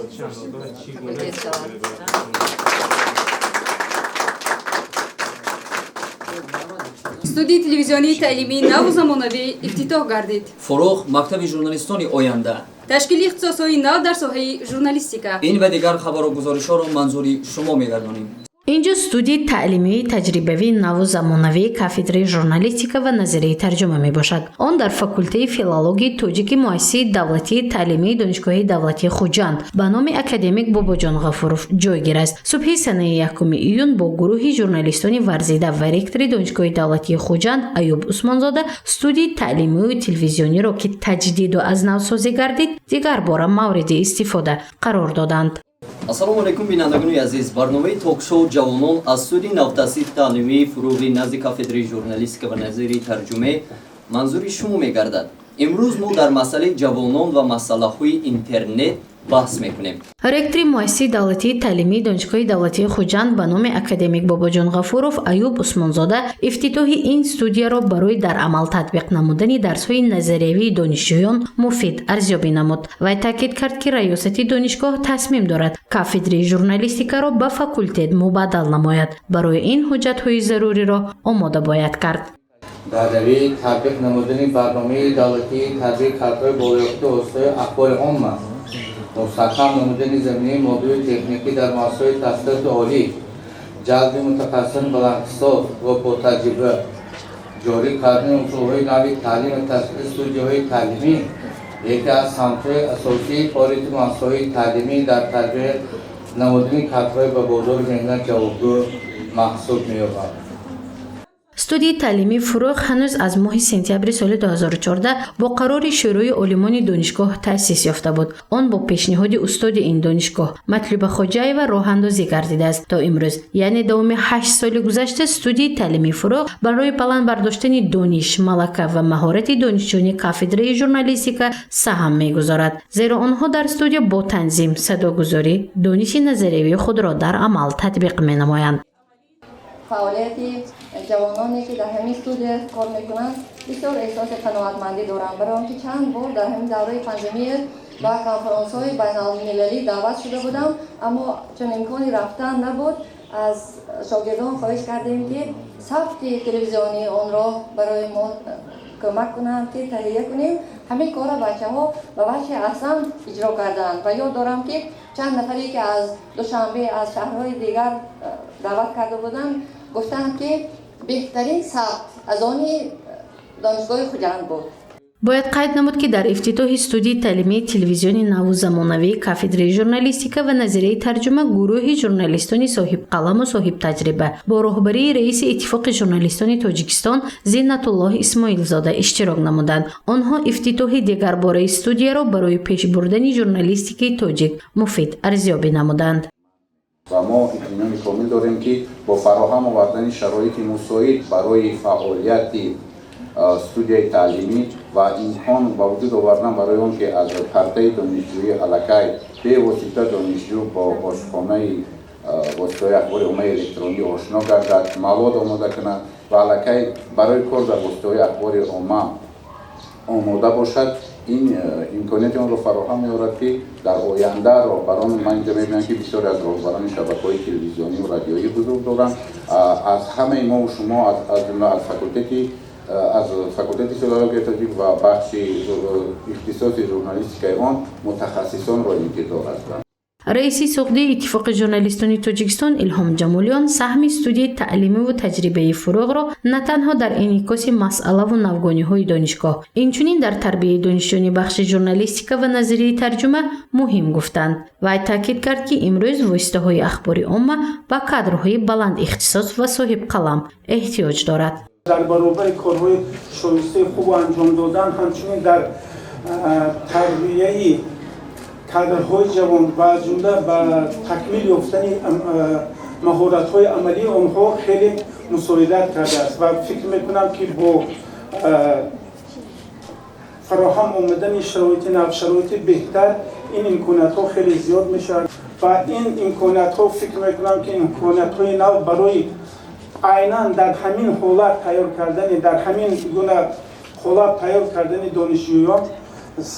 Факультет шавад. Студияи телевизионии таълимии наву замонавӣ ифтитоҳ гардид. Фуруғ, мактаби журналистони оянда. Ташкили ихтисосҳои нав дар соҳаи журналистика. Ин ва дигар хабару гузоришҳоро манзури шумо мегардонем. Инҷо студияи таълимии таҷрибавии наву замонавии кафедраи журналистика ва назарияи тарҷума мебошад. Он дар факултаи филологияи тоҷики муассисаи давлатии таълимии Донишгоҳи давлатии Хуҷанд ба номи академик Бобоҷон Ғафуров ҷойгир аст. Субҳи санаи 1 июн бо гурӯҳи журналистони варзида ва ректори Донишгоҳи давлатии Хуҷанд Аюб Усмонзода студияи таълимию телевизиониро, ки таҷдиду аз навсозӣ гардид, дигарбора мавриди истифода қарор доданд. Ассалому алайкум, бинандагони азиз! Барномаи ток-шоу «Ҷавонон» аз студияи навтаъсис таълимии Фуруғи назди кафедраи журналистика ва назарияи тарҷуме манзури шумо мегардад. Имрӯз мо дар масъалаи ҷавонон ва масъалаҳои интернет баҳс мекунем. Ректори муассисаи давлатии таълимии Донишгоҳи давлатии Хуҷанд ба номи академик Бобоҷон Ғафуров Аюб Усмонзода ифтитоҳи ин студияро барои дар амал татбиқ намудани дарсҳои назариявии донишҷӯён муфид арзёбӣ намуд. Вай таъкид кард, ки раёсати донишгоҳ тасмим дорад кафедраи журналистикаро ба факултет мубаддал намояд. Барои ин ҳуҷҷатҳои заруриро омода бояд кард. Дар равияи татбиқ намудани барномаи давлатии тарбияи кадрҳои болоёфтаи воситаҳои ахбори омма, мустаҳкам намудани заминаи моддию техникӣ дар муассисаҳои таҳсилоти олӣ, ҷалби мутахассисони баландихтисос ва ботаҷриба, ҷорӣ кардани усулҳои нави таълим ва ташкили студияҳои таълимӣ яке аз самтҳои асосии фаъолияти муассисаҳои таълимӣ дар тарбия намудани кадрҳои ба бозори меҳнат ҷавобгӯ маҳсуб меёбад. Студияи таълимии Фуруғ ҳанӯз аз моҳи сентябри соли 2014 бо қарори Шӯрои олимони донишгоҳ таъсис ёфта буд. Он бо пешниҳоди устоди ин донишгоҳ Матлуба Хоҷаева роҳандозӣ гардидааст. То имрӯз, яъне давоми 8 соли гузашта, студияи таълимии Фуруғ барои баланд бардоштани дониш, малака ва маҳорати донишҷӯёни кафедраи журналистика саҳм мегузорад, зеро онҳо дар студия бо танзим, садогузорӣ дониши назариявии худро дар амал татбиқ менамоянд. Фаъолияти ҷавононе, ки дар ҳамин студия кор мекунанд, бисёр эҳсоси қаноатмандӣ дорам, барои он ки чанд бор дар ҳамин давраи пандемия ба конфронсҳои байналмилалӣ даъват шуда будам, аммо чун имкони рафтан набуд, аз шогирдон хоҳиш кардем, ки сабти телевизионии онро барои мо кӯмак кунанд, ки таҳия кунем. Ҳамин корро бачаҳо ба ваҷҳи аҳсан иҷро карданд ва ёд дорам, ки чанд нафаре, ки аз Душанбе, аз шаҳрҳои дигар даъват карда буданд, гуфтанд, ки беҳтарин сабт аз они Донишгоҳи Хуҷанд буд. Бояд қайд намуд, ки дар ифтитоҳи студияи таълимии телевизиони наву замонавии кафедраи журналистика ва назарияи тарҷума гурӯҳи журналистони соҳибқаламу соҳибтаҷриба бо роҳбарии раиси Иттифоқи журналистони Тоҷикистон Зиннатуллоҳ Исмоилзода иштирок намуданд. Онҳо ифтитоҳи дигарбораи студияро барои пеш бурдани журналистикаи тоҷик муфид арзёбӣ намуданд. Ва мо итминони комил дорем, ки бо фароҳам овардани шароити мусоид барои фаъолияти студияи таълимӣ ва имкон ба вуҷуд овардан барои он ки аз партаи донишҷӯӣ аллакай бевосита донишҷӯ бо ошхонаи воситаҳои ахбори оммаи электронӣ ошно гардад, мавод омода кунад ва аллакай барои кор дар воситаҳои ахбори омма омода бошад, ин имконияти онро фароҳам меорад, ки дар оянда роҳбарон, ман инҷо мебинам, ки бисёре аз роҳбарони шабакаҳои телевизионию радиоӣ ҳузур доранд, аз ҳамаи мову шумо, аз ҷумла аз факултети филологияи тоҷик ва бахши ихтисоси журналистикаи он мутахассисонро интизор ҳастанд. Раиси Суғдии Иттифоқи журналистони Тоҷикистон Илҳом Ҷамолиён саҳми студияи таълимиву таҷрибаи Фуруғро на танҳо дар инъикоси масъалаву навгониҳои донишгоҳ, инчунин дар тарбияи донишҷӯёни бахши журналистика ва назарияи тарҷума муҳим гуфтанд. Вай таъкид кард, ки имрӯз воситаҳои ахбори омма ба кадрҳои баландихтисос ва соҳибқалам эҳтиёҷ дорад. Дар баробари корҳои шоистаи хубу анҷом додан, ҳамчунин дар тарбияи кадрҳои ҷавон ва аз ҷумла ба такмил ёфтани маҳоратҳои амалии онҳо хеле мусоидат кардааст ва фикр мекунам, ки бо фароҳам омадани шароити нав, шароити беҳтар, ин имкониятҳо хеле зиёд мешавад ва ин имкониятҳо, фикр мекунам, ки имкониятҳои нав барои айнан дар ҳамин ҳолат тайёр кардани, дар ҳамин гуна ҳолат тайёр кардани донишҷӯён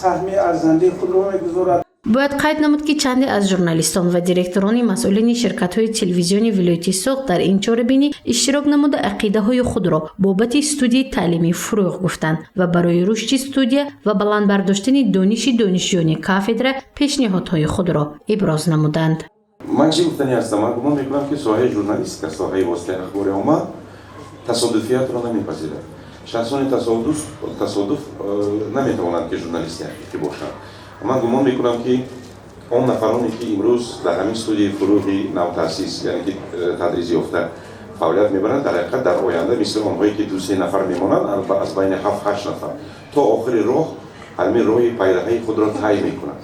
саҳми арзандаи худро мегузорад. Бояд қайд намуд, ки чанде аз журналистон ва директорони масъулини ширкатҳои телевизиони вилояти Суғд дар ин чорабинӣ иштирок намуда, ақидаҳои худро бобати студияи таълимии Фурӯғ гуфтанд ва барои рушди студия ва баланд бардоштани дониши донишҷӯёни кафедра пешниҳодҳои худро иброз намуданд. Ман чӣ гуфтанӣ ҳастам? Ман гумон мекунам, ки соҳаи журналистика, соҳаи воситаи ахбори омма тасодуфиятро намепазирад. Шахсони тасодуф наметавонанд, ки журналисти ҳақиқӣ бошанд. Ман гумон мекунам, ки он нафароне, ки имрӯз дар ҳамин студияи Фурӯғи навтаъсис, яъне ки тадрис ёфта, фаъолият мебаранд, дар ҳақиқат дар оянда мисли онҳое, ки ду се нафар мемонанд аз байни ҳафт ҳашт нафар, то охири роҳ ҳамин роҳи пайраҳаи худро тай мекунанд.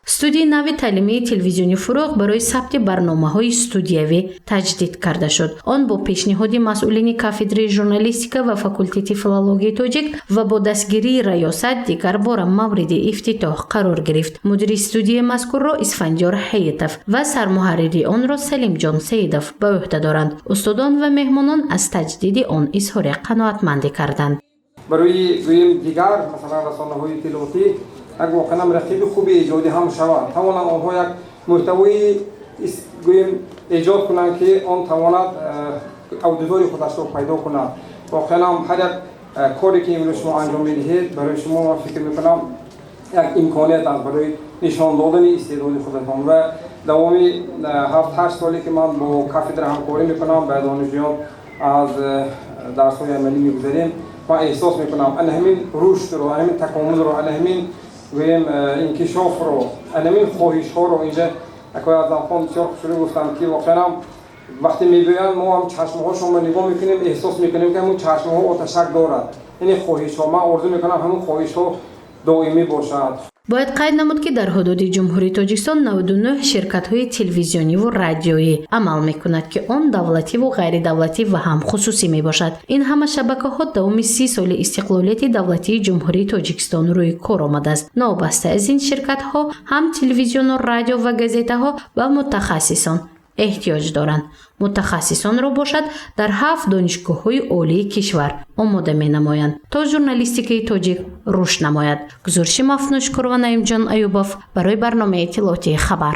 Студияи нави таълимии телевизиони Фурӯғ барои сабти барномаҳои студиявӣ таҷдид карда шуд. Он бо пешниҳоди масъулини кафедраи журналистика ва факултети филологияи тоҷик ва бо дастгирии раёсат дигарбора мавриди ифтитоҳ қарор гирифт. Мудири студияи мазкурро Исфандиёр Ҳаитов ва сармуҳаррири онро Салимҷон Саидов ба ӯҳда доранд. Устодон ва меҳмонон аз таҷдиди он изҳори қаноатмандӣ карданд. Барои гӯем дигар, масалан, расонаҳои иттилоотӣ як воқеан рақиби хуби эҷодӣ ҳам шавад, тавонанд онҳо як мӯҳтавои, гӯем, эҷод кунанд, ки он тавонад аудитории худашро пайдо кунад. Воқеан ҳам ҳар як коре, ки имрӯз шумо анҷом медиҳед, барои шумо, ман фикр мекунам, як имконият аст барои нишон додани истеъдоди худатон. Ва давоми 7-8 соле, ки ман бо кафедра ҳамкорӣ мекунам, ба донишҷӯён аз дарсҳои амалӣ мегузарем, ман эҳсос мекунам ана ҳамин рушдро, ана ҳамин такомулро, ана ҳамин, гӯем, инкишофро, ана ҳамин хоҳишҳоро. Инҷа акои Азамхон бисёр хушрӯ гуфтанд, ки воқеан вақте мебиёянд, мо ҳам чашмҳошонро нигоҳ мекунем, эҳсос мекунем, ки ҳамун чашмҳо оташак дорад, яъне хоҳишҳо. Ман орзу мекунам, ҳамун хоҳишҳо доимӣ бошад. Бояд қайд намуд, ки дар ҳудуди Ҷумҳурии Тоҷикистон 99 ширкатҳои телевизиониву радиоӣ амал мекунад, ки он давлативу ғайридавлатӣ ва ҳам хусусӣ мебошад. Ин ҳама шабакаҳо давоми 30 соли истиқлолияти давлатии Ҷумҳурии Тоҷикистон рӯи кор омадааст. Новобаста аз ин, ширкатҳо ҳам телевизиону радио ва газетаҳо ба мутахассисон эҳтиёҷ доранд. Мутахассисонро бошад, дар ҳафт донишгоҳҳои олии кишвар омода менамоянд, то журналистикаи тоҷик рушд намояд. Гузориши Мафнушкурова, Наимҷон Аюбов барои барномаи иттилоотии «Хабар».